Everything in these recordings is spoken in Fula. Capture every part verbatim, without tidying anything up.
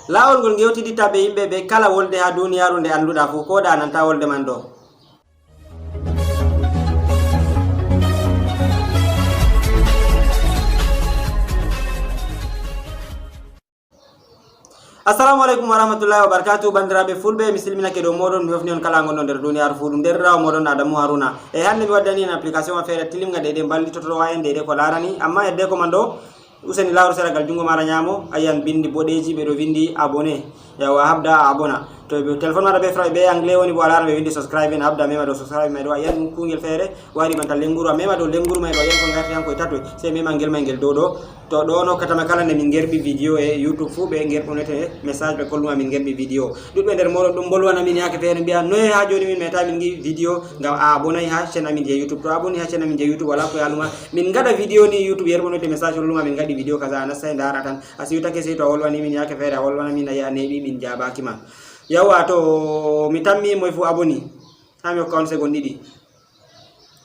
Laawol ngol ngewtiditta be yimɓe be kala wolde haa duniyaaru nde annduɗaa fuu, ko da a nanta wolde man ɗo. Assalamu alaikum warahmatullahi wabarakatuh. Banndiraaɓe fulɓe, mi silminake dow mooɗon, mi hofni on kala ngonɗon nder duniyaaru fuu. Ɗum deerɗiraawo mooɗon Adamu Haruna. E hannde mi waddani en application feere tilimnga, deydey mballitoto en deydey ko laarani, amma hedde ko man ɗo, useni laaru sera gal junngo maaɗa nyaamo, a yi'an binndi boɗeeji ɓe ɗo winndi abonné. Yawa, a habda a abona. To ɓe telefon maaɗa be fra-, be anglais woni bo, a laara ɓe winndi subscribe, en habda a mema dow subscribe may ɗo, a yi'an ɗum kuungel feere wari banta lennguru, a mema dow lennguru may ɗo, a yi'an ko ngarti han koy tatoy, sey mema ngel may ngel dow ɗo. To ɗo on hokkata ma kala nde min ngerɓi video e YouTube fuu, ɓe ngerɓonete message, ɓe kolluma min ngerɓi video. Ɗuɗɓe nder mooɗon ɗon mbolwana min yaake feere, mbi'a, "Noye haa jooni min meetaa min ngi'i video?" Ngam a abonay haa chaîne amin je YouTube. To a aboni haa chaîne amin je YouTube, walaa ko yaaluma. Min ngaɗa video ni, YouTube yerɓonoyte message, holluma min ngaɗi video kaza, a nastay ndaara tan. A siwtake sey to a wolwani min yaake feere, a wolwana min, a yi'a neeɓi min jaabaaki ma. Yawwa, to mi tammi moy fuu aboni. Haa mi hokka on segon ɗiɗi.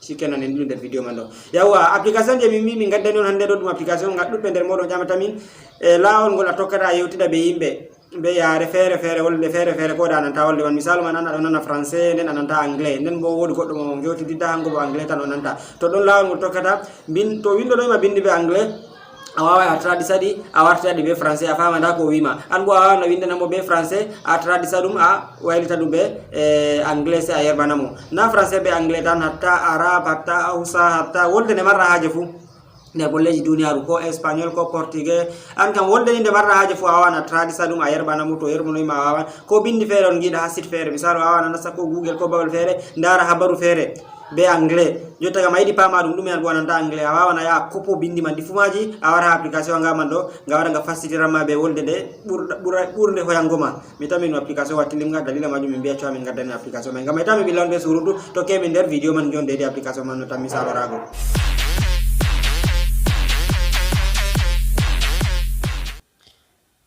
Shikenan, en ɗuɗi nder video man ɗo. Yawwa, application je min mbi min ngaddani on hannde ɗo, ɗum application ngal ɗuɗɓe nder mooɗon ƴamata min. E laawol ngol a tokkata a yewtida be yimɓe, be yare feere feere, wolde feere feere, ko da a nanta wolde man. Misaalu man, an a ɗo nana français, nden a nanta anglais, nden bo woodi goɗɗo mo ngewtididda, hanko bo anglais tan o nanta. To ɗon laawol ngol tokkata, bin-, to windonoyma bindi be anglais, a waaway a traduisa ɗi, a wartira ɗi be français, a faama nda ko o wi'ma. An bo a waawan a windanamo be français, a traduisa ɗum, a waylita ɗum be, eh, anglais, sey a yerɓanamo. Na français be anglais tan, hatta arabe, hatta hausa, hatta wolde nde marɗa haaje fuu. Nder bolleeji duniyaaru, ko espagnol, ko portugais, an kam wolde ni nde marɗa haaje fuu, a waawan a traduisa ɗum, a yerɓanamo, to yerɓonoyma a waawan. Ko bindi feere on ngiɗa haa site feere, misaalu, a waawan a nasta ko Google ko babal feere, ndaara habaru feere be anglais. Jotta kam a yiɗi paama ɗum ɗume, an bo a nanta anglais, a waawan a yaha a kopo bindi man ɗi fuu maaji, a wara haa application nga man ɗo, nga wara nga fassitiran ma be wolde nde ɓur-, ɓura-, ɓurnde hoyango ma. Mi tammi no application wa tilimnga, dalila maajum min mbi'a cewa min ngaddani application man. Ngam mi tammi ɓilla on be surutu, to keɓi nder video man jon deydey application man no tammi salorago.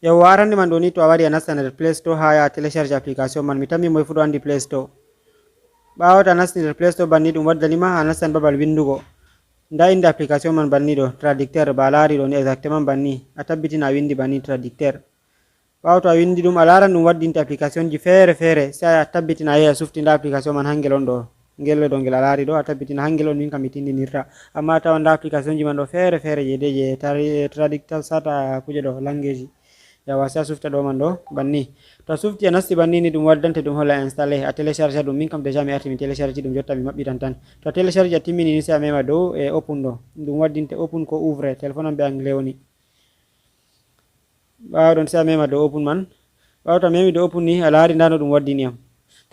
Yawwa, arande man ɗo ni, to a wari a nasta nder Play Store haa a télécharge application man. Mi tammi moy fuu ɗo anndi Play Store. Ɓaawo to a nasti nder Play Store banni, ɗum waddani ma a nastan babal winndugo. Nda innde application man banni ɗo, traducteur, ba a laari ɗo ni, exactement banni. A tabbitina a winndi banni, traducteur. Ɓaawo to a winndi ɗum, a laaran ɗum waddinte application ji feere feere, sey a tabbitina a yahi a sufti nda application man hangel on ɗo. Ngel ɗo ngel a laari ɗo, a tabbitina hangel on min kam mi tindinirta. Amma a tawan nda application ji man ɗo feere feere je de je tari-, traducteur sata kuje ɗo, language ji. Yawa, sey a sufta ɗo man ɗo, banni. To a sufti a nasti banni ni, ɗum waddante ɗum holla installé, a télécharge ɗum. Min kam déjà mi arti mi télécharge ɗum, jotta mi maɓɓitan tan. To a télécharge a timmini ni, sey a mema dow e open ɗo. Ɗum waddinte open ko ouvre, téléphone am be anglais woni. Ɓaawo ɗon sey a mema dow open man. Ɓaawo to a memi dow open ni, a laari nda no ɗum waddini am.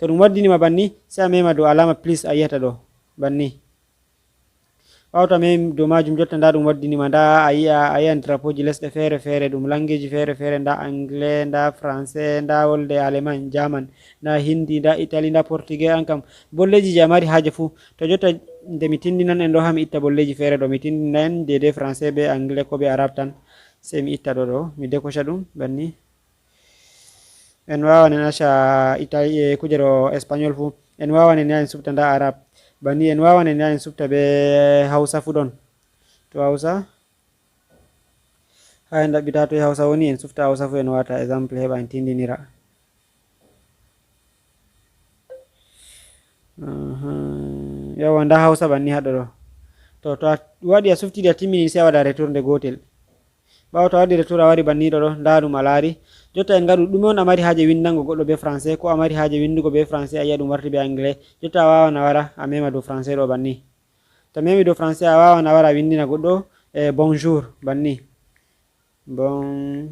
To ɗum waddini ma banni, sey a mema dow alama plus a yi'ata ɗo, banni. Ɓaawo to a memi dow maajum, jotta nda ɗum waddini ma, nda a yi'a, a yi'an drapeau ji lesɗe feere feere, ɗum language ji feere feere, nda anglais, nda français, nda wolde allemand, german, nda hindi, nda italie, nda portugais, an kam bolleeji je a mari haaje fuu. To jotta nde mi tindinan en ɗo haa mi itta bolleeji feere ɗo, mi tindinan en deydey français be anglais ko be arabe tan. Sey mi itta ɗo ɗo, mi décocha ɗum, banni. En waawan en acca ita-, e, kuje ɗo espagnol fuu. En waawan en yaha en suɓta nda arabe. Banni en waawan en yaha en suɓta be hausa fuu ɗon. To hausa, haa en ɗaɓɓita toy hausa woni, en suɓta hausa fuu en waata exemple heɓa en tindinira. Aha. Yawwa, nda hausa banni haɗo ɗo. To, to a waɗi a suftidi a timmini, sey a waɗa retour nde gootel. Ɓaawo to a waɗi retour a wari banni ɗo ɗo, nda ɗum a laari. Jotta en ngaɗu ɗume on a mari haaje windango goɗɗo be français, ko a mari haaje windugo be français, a yi'a ɗum warti be anglais. Jotta a waawan a wara a mema dow français ɗo banni. To a memi dow français a waawan a wara a windina goɗɗo, eh, bonjour banni. Bonjour.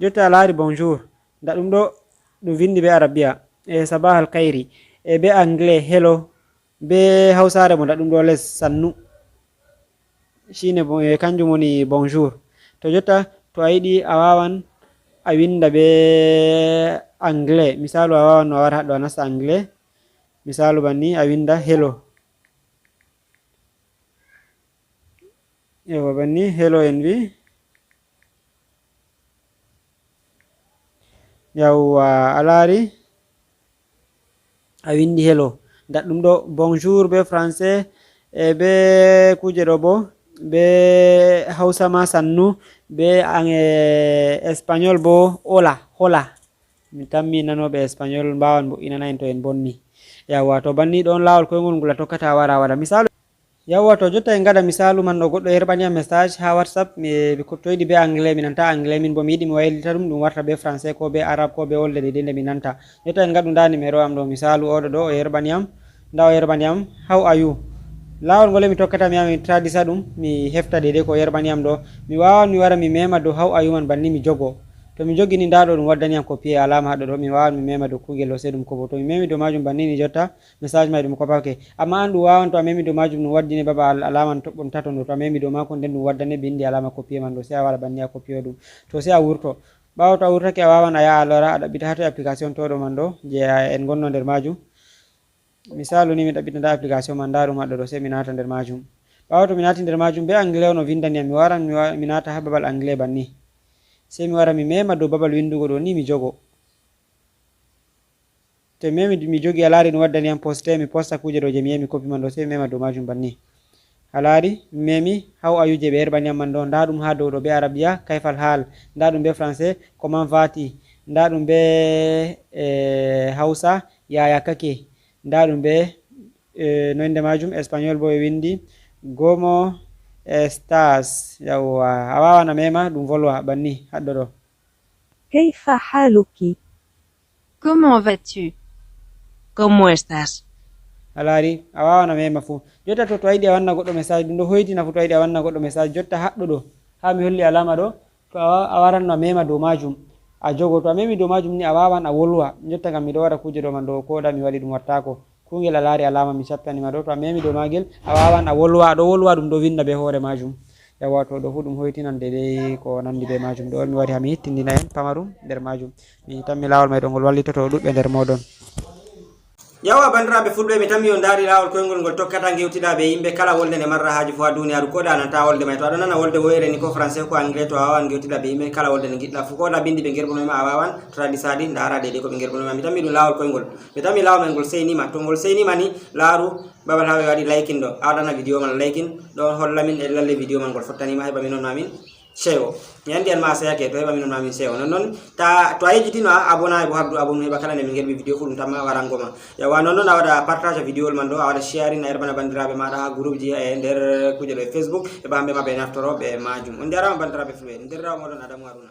Jotta a laari bonjour. Nda ɗum ɗo ɗum vindi be arabiya. E sabah al khairi. E be anglais hello. Be hausare mo nda ɗum ɗo les sannu. Shine bo-, e kanjum woni bonjour. To jotta to a yiɗi a wawan a winda be anglais. Misalu a wawan no a wara haɗo a nasta anglais. Misalu banni a winda hello. Ewa, banni hello en wi. Yawwa, a laari? A windi hello. Nda ɗum ɗo, bonjour be français, e be kuje ɗo bo. Be Hausa ma sannu, be an, eh, Espagnol bo hola, hola. Mi tammi nanooɓe Espagnol mbaawan mbo'inana en to en bonni. Yawwa, to banni ɗon laawol koyngol ngol a tokkata a wara a waɗa. Misaalu, yawwa, to jotta en ngaɗa misaalu man ɗo, goɗɗo yerɓani am message haa WhatsApp, mi, mi ko-, to yiɗi be Anglais, mi nanta Anglais, min bo mi yiɗi mi waylita ɗum, ɗum warta be Français ko be Arabe ko be wolde deydey nde mi nanta. Jotta en ngaɗu ndaa numéro am ɗo, misaalu oɗo ɗo, o yerɓani am, ndaa o yerɓani am, "How are you?" Laawol ngol mi tokkata mi yaha mi tradisa ɗum, mi hefta deydey ko o yerɓani am ɗo. Mi waawan mi wara mi mema dow "How are you?" man banni mi jogo. To mi jogi ni ndaa ɗo ɗum waddani am copier alaama haɗɗo ɗo, mi waawan mi mema dow kuugel ɗo sey ɗum kobo. To mi memi dow maajum banni ni jotta, message may ɗum kopake. Amma an ɗum waawan to a memi dow maajum ɗum waddine baba al-, alaama toɓɓon tato ɗo. To a memi dow maako nden ɗum waddane bindi alaama copier man ɗo, sey a wara banni a copier ɗum. To sey a wurto. Ɓaawo to a wurtake a waawan a yaha a lora a ɗaɓɓita haa to application to ɗo man ɗo je a, en ngonno nder maajum. Misaalu ni mi ɗaɓɓita ndaa application man ndaa ɗum haɗɗo ɗo sey mi naata nder maajum. Ɓaawo to mi naati nder maajum be Anglais on o vindani am mi waran mi wa-, mi naata haa babal Anglais banni. Sey mi wara mi mema dow babal windugo ɗo ni mi jogo. To mi memi mi jogi a laari ɗum waddani am poste mi posta kuuje ɗo je mi yehi mi copie man ɗo sey mi mema dow maajum banni. A laari mi memi "How are you?" je ɓe yerɓani am man ɗo ndaa ɗum haa dow ɗo be Arabiya "Kaifal hal?" Ndaa ɗum be Français "Comment vas-tu?" Ndaa ɗum be, eh, Hausa "Yaya kake?" Ndaa ɗum be, eh, no innde maajum Espagnol bo ɓe windi "Cómo estás?" Yawwa, a waawan a mema ɗum volwa banni haɗɗo ɗo. كيف حالك؟ Comment vas-tu? ¿Cómo estás? A laari, a waawan a mema fuu. Jotta to, to a yiɗi a wanna goɗɗo message, ɗum ɗo hoytina fuu to a yiɗi a wanna goɗɗo message. Jotta haɗɗo ɗo, haa mi holli alaama ɗo, to a wa-, a waranno a mema dow maajum. A jogo, to a memi dow maajum ni a waawan a wolwa. Jotta ngam mi ɗo waɗa kuuje ɗo man ɗo, ko da mi waɗi ɗum wattaako. Kuungel a laari alaama mi cappani ma ɗo, to a memi dow maagel, a waawan a wolwa, a ɗo wolwa ɗum ɗo vinda bee hoore maajum. Yawwa, to ɗo fuu ɗum hoytinan deydey ko nanndi bee maajum. Ɗo mi wari haa mi hittindina en pamarum nder maajum. Mi tammi laawol may ɗo ngol wallitoto ɗuuɗɓe nder mooɗon. Yawwa, banndiraaɓe fulɓe, mi tammi on ndaari laawol koyngol ngol tokkata ngewtiɗa bee yimɓe kala wolde nde marra haaji fuu haa duuniyaaru, ko da a nanata wolde may. To aɗo nana wolde woyre ni ko français ko anglais, to a waawan ngewtiɗa bee yimɓe kala wolde nde ngiɗɗa fuu. Ko da binndi ɓe ngerɓuno ma a waawan tradisaɗi ndaara deydey ko ɓe ngerɓuno ma. Mi tammi ɗum laawol koyngol. Mi tammi laawol may ngol seynima. To ngol seynima ni, laaru babal haa ɓe waɗi liking ɗo. A waɗana video man liking, ɗon holla min e lalle video man ngol fottanima, heɓa min on ma min seyo. Mi anndi an ma a seyake, to heɓa min on ma min seyo. Nonnon, ta, to a yejjitino a abonnaay bo habdu abonnu, heɓa kala nde min ngerɓi video fuu ɗum tamma warango ma. Yawwa, nonnon a waɗa partage video man ɗo, a waɗa sharing, a yerɓana banndiraaɓe maaɗa haa groupji e nder kuuje ɗo e Facebook, heɓa hamɓe ma ɓe naftoro bee maajum. On njaaraama banndiraaɓe fulɓe, nder rawa mooɗon Adamu Haruna.